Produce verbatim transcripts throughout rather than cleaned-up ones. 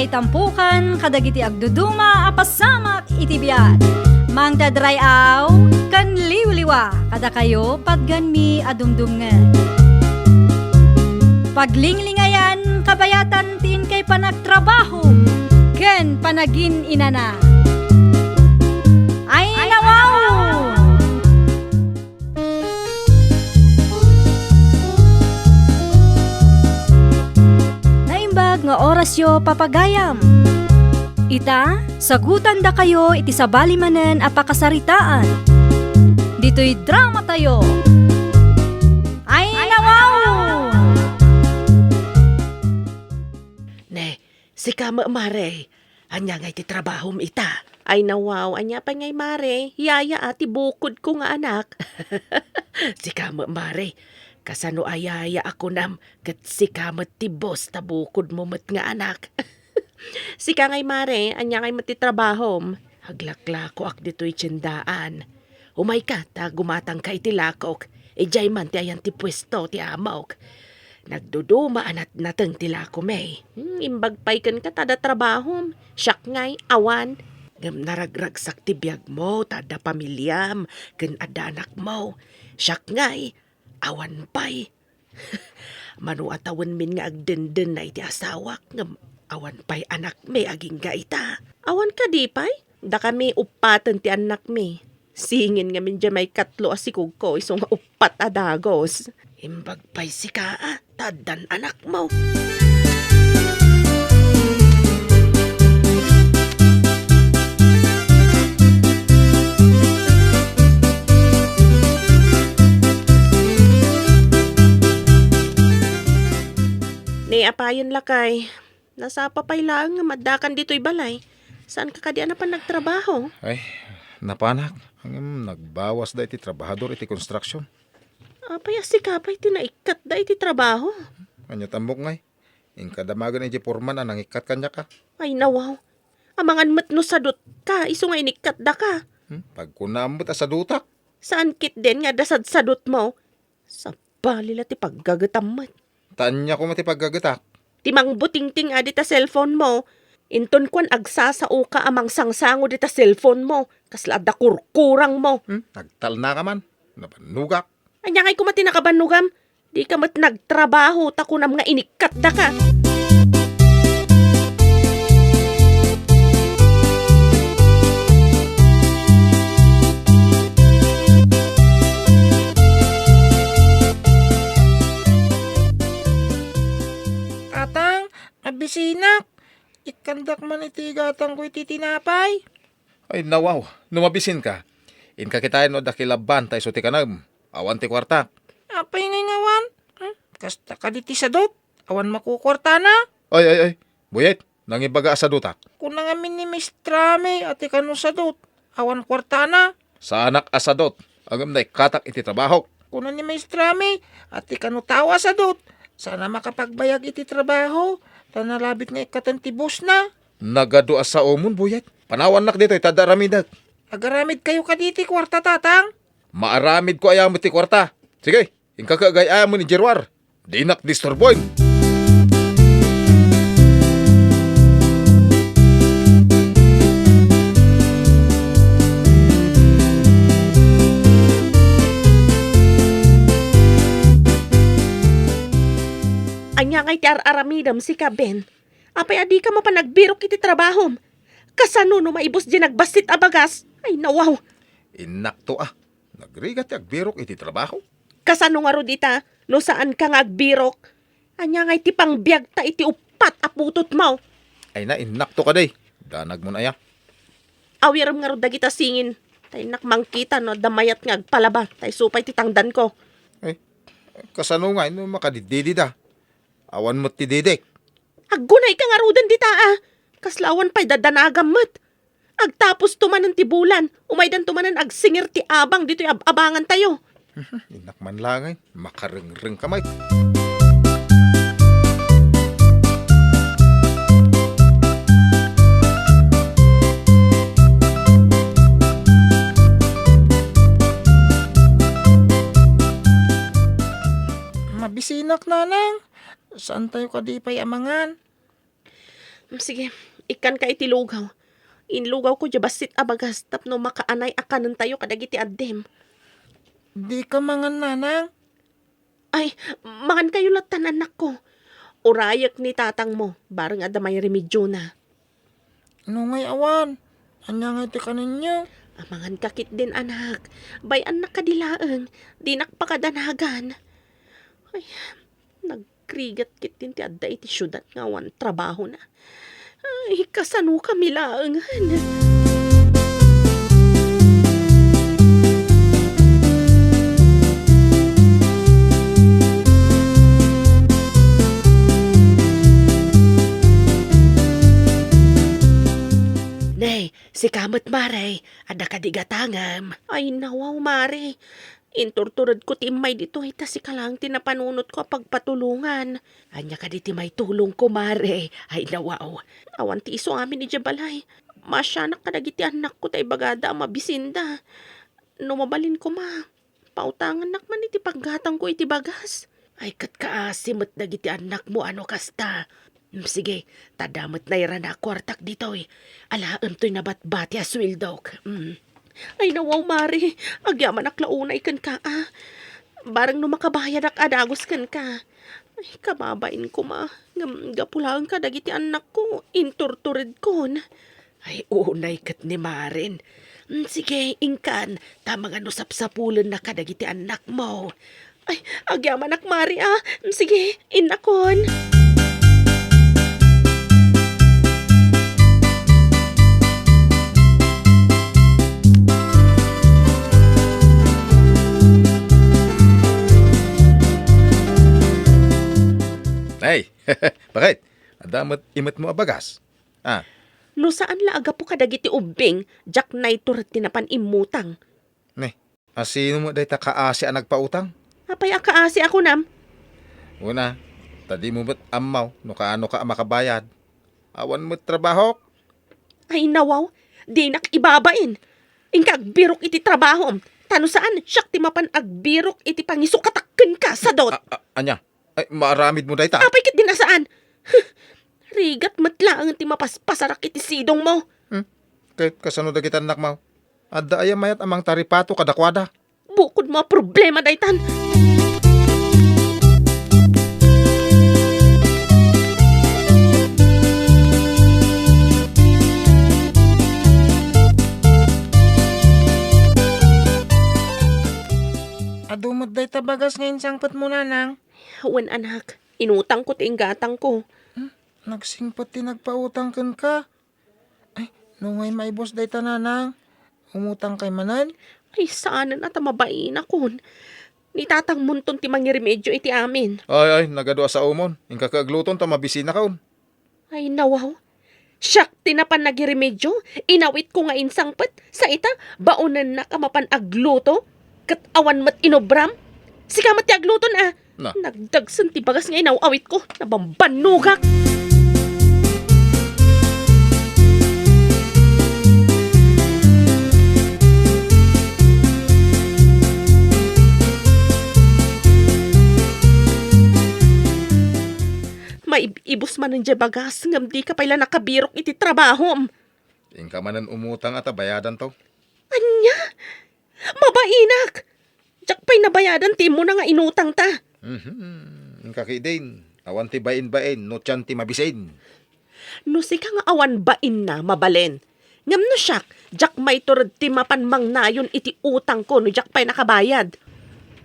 Itampukan kadagiti agduduma a pasamak iti biag. Mangted ray-aw ken liwliwa kadakayo patganmi a dumdumngeg. Paglinglingayan kabayatan ti inkay panagtrabaho ken panagin-inana. Ay, nawaw! Naimbag nga orasyo, papagayam. Ita, sagutandakayo iti sabali manen a pakasaritaan. Ditoy dramatayo. Ay, nawaw! Ne, sika met, mare. Ania ngay ti trabahom ita? Ay, nawaw, ania pay ngay, mare? Yaya a ti bukodko nga anak. Sika met, mare. Kasano a yaya a kunam ket sika met ti boss ta bukodmo met nga anak? Sika ngay, mare, ania ngay met ti trabahom? Aglaklakoak ditoy tiendaan. Umayka ta gumatangka iti lakok. Idiay man ti ayan ti puesto ti amok. Nagduduma a natnateng ti lakomi. Hmm, imbag pay kenka ta adda trabahom. Siak ngay, awan. Ngem naragragsak ti biagmo ta adda pamiliam ken adda anakmo. Siak ngay, awan pay. Mano a tawenmin nga agdendenna iti asawak, ngem awan pay anakmi agingga ita. Awan kadi pay? Dakami uppaten ti annakmi. Singin ngamin diay maikatlo a sikugko isu nga uppat a dagus. Imbag pay sika a, ta addan anakmo. Ni apayen lakay, nasapa pay laeng nga maddakan ditoy balay. Saanka kadi a napan nagtrabaho? Ay, napanak. Ngem nagbawasda iti trabahador iti construction. Apay a sika pay ti naikkatda iti trabaho? Ania ti ammok ngay? Inka damagen idiay foreman a nangikkat kaniaka. Ay, nawaw. Amangan met no sadutka, isu nga inikkatdaka. Hmm? Pagkunaam met a sadutak. Saan ketdin nga adda sadsadutmo? Sabali la ti paggagetam met. Ta ania koma ti paggagetak? Ti mangbutingting adi ta cellphone mo. Inton kuan, agsasaoka a mangsangsango dita cellphone mo. Kasla adda kurkurang mo. Hmm? Nagtalnaka man. Nabannogak. Ania ngay koma ti nakabannogam? Dika met nagtrabaho ta kunam nga inikkatdaka. Tatang, mabisinak. Ikkandak man iti gatangko iti tinapay. Ay, nawaw, no mabisinka, inka kitaen no adda kilabban ta isu ti kanem. Awan ti kuartak. Apay ngay nga awan? Hmm? Kasta kadi ti sadut? Awan makukuartana? Ay, ay, ay. Buyet, nangibaga a sadutak. Kuna ngamin ni Mistrami a ti kano sadut, awan kuartana. Saanak a sadut, ngem naikkatak iti trabahok. Kuna ni Mistrami a ti kano tao a sadut, saanna makapagbayag iti trabaho, ta nalabit nga ikkaten ti bossna. Nagadu a saomon, Buyet. Panawannak ditoy ta adda aramidek. Agaramidkayo kadi ti kuarta, Tatang? Maaramidko aya met ti kuarta. Sige, inka ket gay-ayamen idiay ruar. Dinak disturboen. Ania ngay ti ar-aramidem, sika, Ben? Apay a dika mapan agbirok iti trabahom? Kasano no maibus diay nagbassit a bagas? Ay, nawaw! Innakto a, nagrigat ti agbirok iti trabaho. Kasano ngarud ita no saanka nga agbirok? Ania ngay ti pangbiagta iti uppat a putotmo? Ay na, innakto kadi. Danagmon aya. Awirem ngarud dagita singin. Ta innak mangkita no adda mayat nga agpalaba, ta isu pay ti tangdanko. Ay, kasano ngay no makadiddidida? Awan met ti didik. Aggunayka ngaruden dita a. Kasla awan pay dadanagam met. Agtapusto manen ti bulan, umaydanto manen agsingir ti abang ditoy ab-abangantayo. Innak man laeng, makarengrengka met. Mabisinak, Nanang. Saantayo kadi pay a mangan? Sige, ikkanka iti lugaw. Inlugawko diay bassit a bagas tapno makaanay a kanentayo kadagiti addim. Dika mangan, nanang? Ay, mangankayo lattan, annakko. Urayek ni tatangmo, bareng adda mairemediona. No ngay awan, ania ngay ti kanenyo? Amangan ka ketdin, anak. Bay-annak kadi laeng, dinak pakadanagan. Ay, nagrigat ketdin ti adda iti siudad nga awan trabahona. Ay, kasanokami laengen. Nay, sika met, Mare, adda kadi gatangem? Ay, nawaw, Mare. Inturturedko ti immay ditoy, ta sika laeng ti napanunotko a pagpatulongan. Ania kadi ti maitulongko, Mare? Ay, nawaw. Awan ti isu amin idiay balay. Maasianak kadagiti annakko ta ibagada a mabisinda. No mabalin koma, pautangannak man iti paggatangko iti bagas. Ay, ket kaasi met dagiti annakmo a no kasta. Mm, sige, ta adda met nairana a kuartak ditoy. Alaem toy nabatbati a sueldok. Mm. Ay, nawaw, Mare. Agyamanak la unay kenka, a. Bareng no makabayadak a dagus kenka. Ay, kababain koma. Ngem gapu laeng kadagiti annakko, inturturedkon. Ay, unay ket ni Maren. Mm, sige, inkan, ta amangan no sapsapulenna kadagiti annakmo. Ay, agyamanak, Mare, a. Mm, sige, innakon. Hey, bakit? Adda met imetmo a bagas? Ah. No saan la a gapu kadagiti ubbing, diak nayto ret ti napan immutang. Ne, a sino met dayta kaasi a nagpautang? Apay a kaasi a kunam? Una, ta dimo met ammaw no kaano ka a makabayad. Awan met trabahok. Ay, nawaw, dinak ibabain. Inka agbirok iti trabahom. Ta no saan, siak ti mapan agbirok iti pangisukatak kenka, sadot. A-, a-, ania? Ay, maaramidmo dayta? Apay ket di nasaan? Huh, rigat met laeng ti mapaspasarak iti sidongmo. Hmm? Ket kasano dagiti annakmo? Adda aya mayat a mangtaripato kadakuada? Bukodmo a problema daytan. Adu met dayta bagas nga insangpetmo, nanang? Wen, anak, inutangko ti inggatangko. Hmm? Nagsingpet ti nagpautang kenka? Ay, no ngay maibus dayta, nanang, umutangkay manen? Ay, saanen a ta mabainakon. Ni tatangmonton ti mangiremedio iti amin. Ay, ay, nagadu a saomon. Inka ket agluton ta mabisinakon. Ay, nawaw. Siak ti napan nagiremedio, inawitko nga insangpet, sa ita, baonennak a mapan agluto, ket awan met inobram. Sika met ti agluton, a. Na. Nagdagsen ti bagas nga inaw-awitko, nabambannogak. Maib-ibus manen diay bagas, ngem dika pay la nakabirok iti trabahom. Inka manen umutang a ta bayadanto. Ania? Mabainak! Diak pay nabayadan ti immuna nga inutangta. Mhm. Inka ketdin, awan ti bain-bain no sian ti mabisin. No sika nga awan bainna, mabalin. Ngem no siak, diak mayto ret ti mapan mangnayon iti utangko no diak pay nakabayad.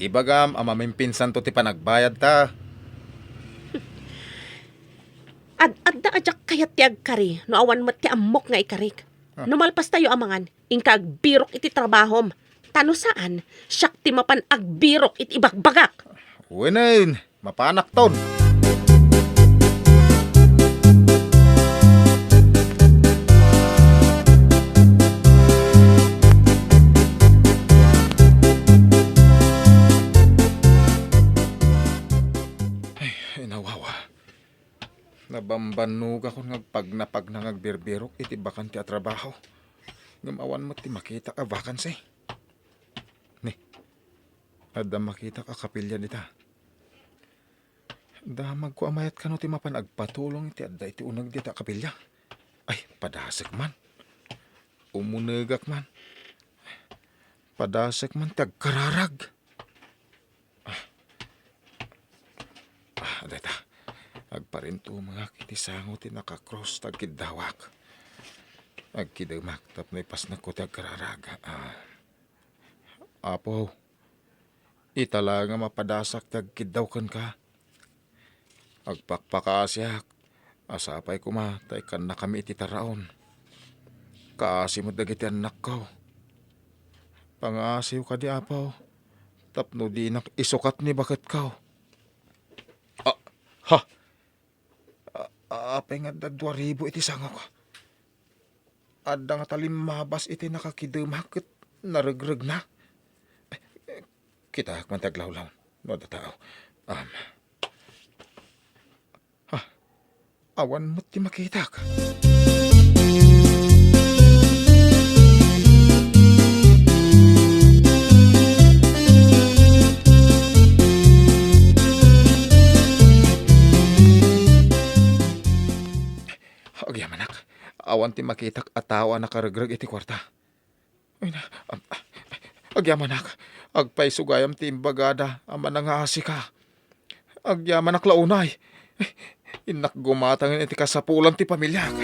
Ibagam a mamimpinsanto ti panagbayadta. Ad-adda a diak kayat ti agkari no awan met ti ammok nga ikarik. Ah. No malpastayo amangan, inka agbirok iti trabahom. Ta no saan, siak ti mapan agbirok iti ibagbagak. Wenen, mapanakton. Ay, inawawa. Nabambannogakon nga agpagnapagna nga agbirbirok iti bakante a trabaho. Ngem awan met ti makitak a vacancy. Ni, adda makitak a kapilian ita. Damagko a mayat kano ti mapan agpatulong iti adda iti uneg dita a kapilya. Ay, padasek man. Umunegak man. Padasek man ti agkararag. Ah. Ah, dayta. Agparintumengak iti sango ti nakakrus ti agkiddawak. Agkidemak tapno ipasnekko ti agkararag. Ah. Apo, ita la nga mapadasak ti agkiddaw kenka. Agpakpakaasiak a sapay koma ta ikkannakami iti taraon. Kaasi met dagiti annakko. Pangaasiw kadi, Apo, tapno dinak isukat ni baketko. Ah, ha! A-, apay nga adda dua ribu iti sangok? Adda ngata limmabas iti nakakidemak ket naregregna. Kitaak man ti aglawlaw no adda tao. Am. Ha, awan met ti makitak. Agyamanak, awan ti makitak a tao a nakaregreg iti kuarta. Ay na, ag-, agyamanak, agpayso gayam ti imbagada a manangaasika. Agyamanak la unay. Innak gumatangen iti kasapulan ti pamiliak.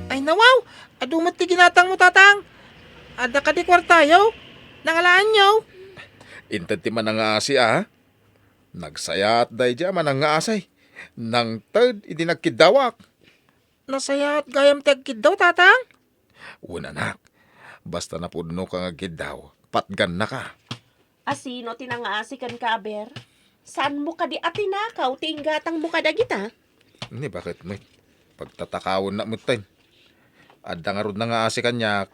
Ay, nawaw! Adu met ti ginatangmo, Tatang. Adda kadi kuartayo? Nangalaanyo? Inted ti manangaasi, a? Nagsayaat daydi a manangaasi. Nangted idi nagkiddawak. Nasayaat gayam ti agkiddaw, Tatang? Wen, anak. Basta napudnoka nga agkiddaw, patgannaka. A sino ti nangaasi kenka, aber? Saanmo kadi a tinakaw ti inggatangmo kadagita? Ni, baket met? Pagtatakawennak metten. Adda ngarud nangaasi kaniak,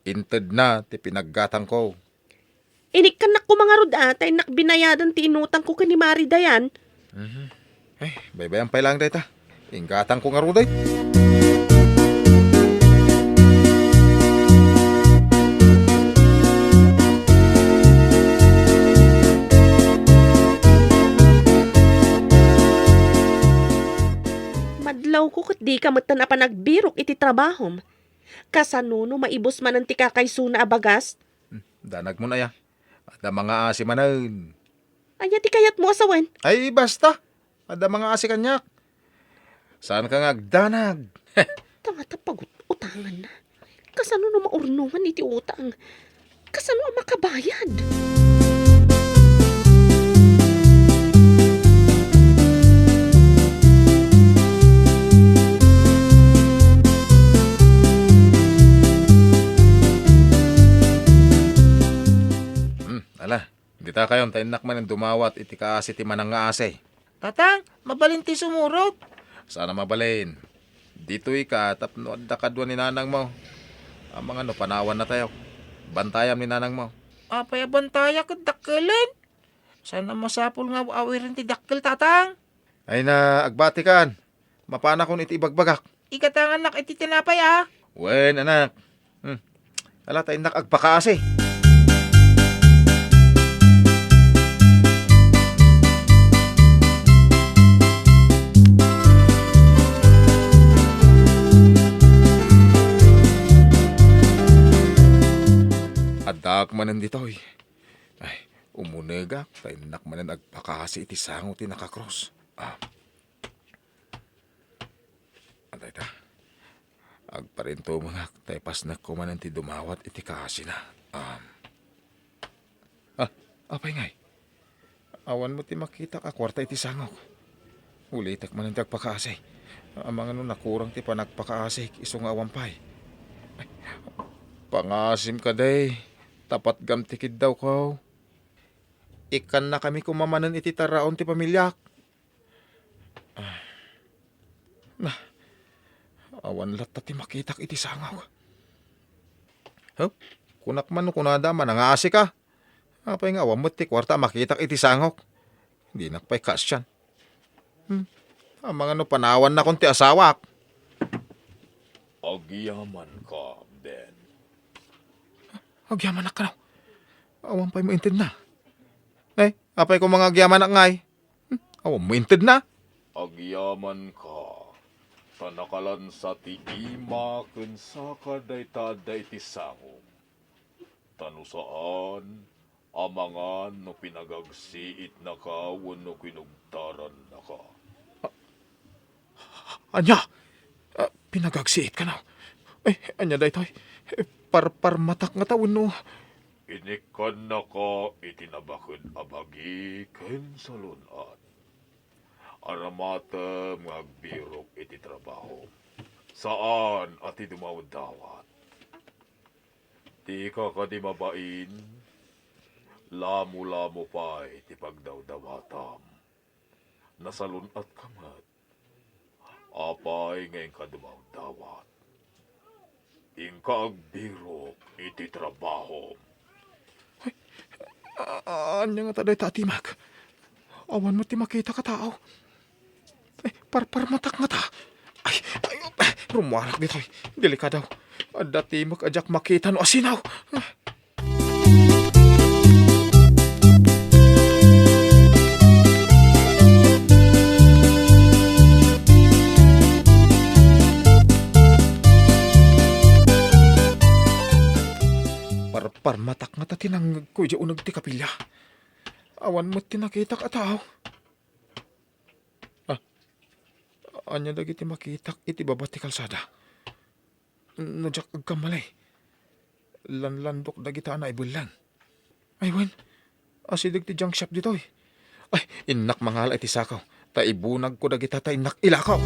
intedna ti pinaggatangko. Inikkannak koma ngarud a, ta innak binayadan ti inutangko ken ni Mari Dayan. Mhm. Ay, baybayan pay laeng dayta. Inggatangko ngarud, ay. Madlawko ket dika metten a panagbirok iti trabahom. Kasano no maibus manen ti kakaysona a bagas? Hmm, danagmon aya. Adda mangaasi manen. Ania ti kayatmo a sawen? Ay, basta. Adda mangaasi kaniak. Saanka nga agdanag. Tangata pagut-utanganna. Kasano no maurnongan iti utang? Kasano a makabayad? Hmm, ala. Dita kayon, ta innak manen dumawat iti kaasi ti manangaasi. Tatang, mabalin ti sumurot. Saan a mabalin. Ditoyka tapno adda kadua ni nanangmo. Amangan no panawannatayo. Bantayam ni nanangmo. Apay a bantayak ket dakkelen? Saan a masapul nga aw-awiren ti dakkel, Tatang? Ay na, agbatikan. Mapanakon iti ibagbagak. Igatangannak iti tinapay, a? Wen, anak. Hmm. Ala, ta innak agpakaasi. Addaak manen ditoy. Ay, umunegak, ta innak manen agpakaasi iti sango ti nakakrus. Ah. Adayta. Agparintumengak, ta ipasnekko manen ti dumawat iti kaasina. Am. Ah, apay ngay? Awan met ti makitak a kuarta iti sangok. Ulitek manen ti agpakaasi. Amangan no nakurang ti panagpakaasik, isu nga awan pay. Ay, pangaasim kadi, ta patgam ti kiddawko. Ikkannakami koma manen iti taraon ti pamiliak. Ah. Na, awan latta ti makitak iti sangok. Huh? Kunak man no kunada, manangaasika. Apay nga awan met ti kuarta a makitak iti sangok? Dinak pay kaasian. Hmm. Amangan no panawannakon ti asawak. Agyamanka, Ben. Agyamanak kano? Awan pay mo intedna. Ay, apay ko mangagyamanak ngay? Hmm, awan mo intedna? Agyamanka, ta nakalansat ti ima ken saka dayta adda iti sangom. Ta no saan, amangan no pinagagsiitnaka wenno kinugtarannaka. Ania? Ah, pinagagsiit kano? Ay, ania daytoy? Eh, parparmatak ngata wenno? Inikkannaka iti nabaked a bagi ken salun-at. Aramatem nga agbirok iti trabaho. Saan a ti dumawdawat. Dika kadi mabain, lamolamo pay ti pagdawdawatam. Nasalun-atka met. Apay nga inka dumawdawat? Inka agbirok iti trabahom. Ay, a-, a-, ania ngata dayta a timek? Awan met ti makitak a tao. Ay, parparmatak ngata. Ay, ay, rummuarak ditoy. Delikado. Adda timek a diak makita no asino. Ah. Parparmatak ngata ti nangngegko idiay uneg ti kapilya. Awan met ti nakitak a tao. Ah, ania dagiti makitak iti baba ti kalsada? No diak agkamali, lanlandok dagita a naibelleng. Ay wen, asideg ti junk shop ditoy. Ay, innak mangala iti sako, ta ibunagko dagita ta innak ilako.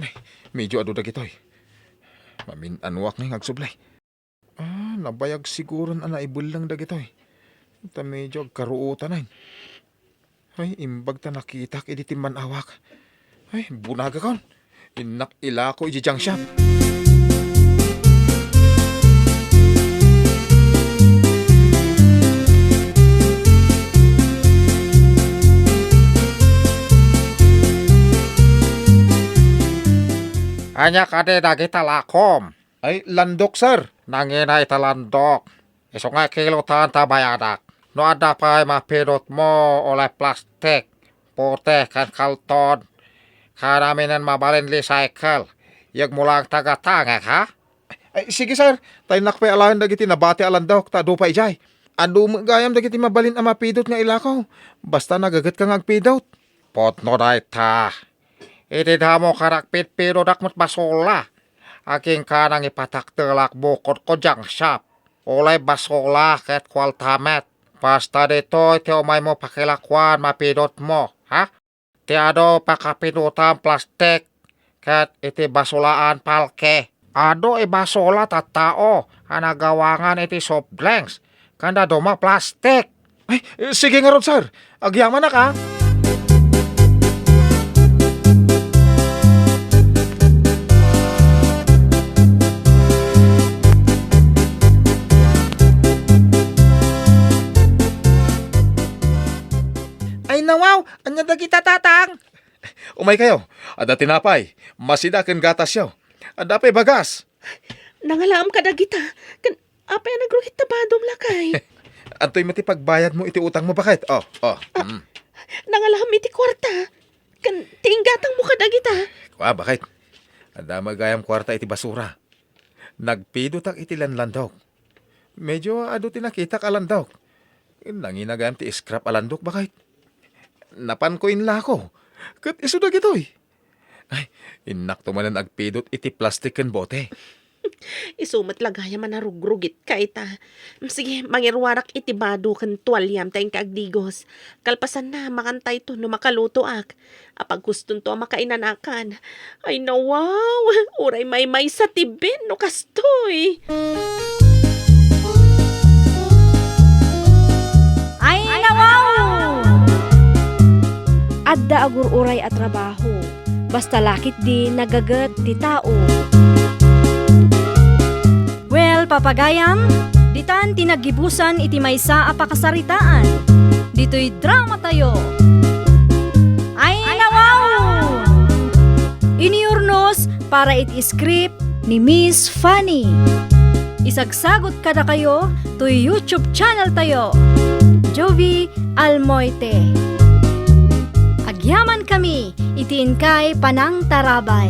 Ay, medyo adu dagitoy. Mamin-anuak ngay nga agsubli. Ah, nabayag siguron a naibelleng dagitoy. Ta medyo agkaruotanen. Ay, imbag ta nakitak idi timman-awak. Ay, bunagakon. Innak ilako iti junk shop. Ania kadi dagita lakom? Ay, landok, sir. Nangina ita landok. Isu nga kilotan ta bayadak. No adda pay mapidotmo, ulay plastik, puti, ken kalton, kanaminen mabalin recycle. Yegmo lang tagatangek, ha? Ay, sige, sir. Ta innak pay alaen dagiti nabati a landok, ta adu pay idiay. Adu met gayam dagiti mabalin a mapidot nga ilako. Basta nagagetka nga agpidot. Pudno dayta. Iti damo ka nagpidpidodak met basula. Agingka nangipatakdelak bukodko junk shop. Ulay basula ket kuarta met. Basta ditoy ti umaymo pakilakuan mapidotmo, ha? Ti adu pakapidotam plastik ket iti basulaan palke. Adu ibasula tattao a nagawangan iti soft drinks ken dadduma plastik. Ay, sige ngarud, sir. Agyamanak, a. Ay, nawaw! Ania dagita, Tatang? Umaykayo. Adda tinapay, masida ken gatasyo. Adda pay bagas. Nangalaam kadagita. Ken apay a nagrugit ta badom, lakay? Adtoy met ti pagbayadmo iti utangmo, baket. Oh, oh. Ah, mm. Nangalaam iti kuarta. Ken ti inggatangmo kadagita. Kua, baket. Adda met gayam kuarta iti basura. Nagpidotak iti lanlandok. Medyo adu ti nakitak a landok. Nangina gayam ti scrap a landok, baket. Napanko inlako. Ket isu dagitoy. Ay, innakto manen agpidot iti plastik ken bote. Isu met la gayam a narugrugitka ita. Sige, mangiruarak iti bado ken tualiam ta inka agdigos. Kalpasanna, makantayto no makalutoak. Apagustonto a makainanakan. Ay, nawaw! Uray maymaysa ti Ben no kastoy. Ay, nawaw! Adda agur-uray a trabaho. Basta la ketdi nagaget ti tao. Well, papagayam, ditan ti naggibusan iti maysa a pakasaritaan. Ditoy drama tayo. Ay, nawaw! Iniurnos para iti script ni Miss Fanny. Isagsagot kadakayo toy YouTube channel tayo, Jovie Almoite. Agyaman kami iti inkay panangtarabay.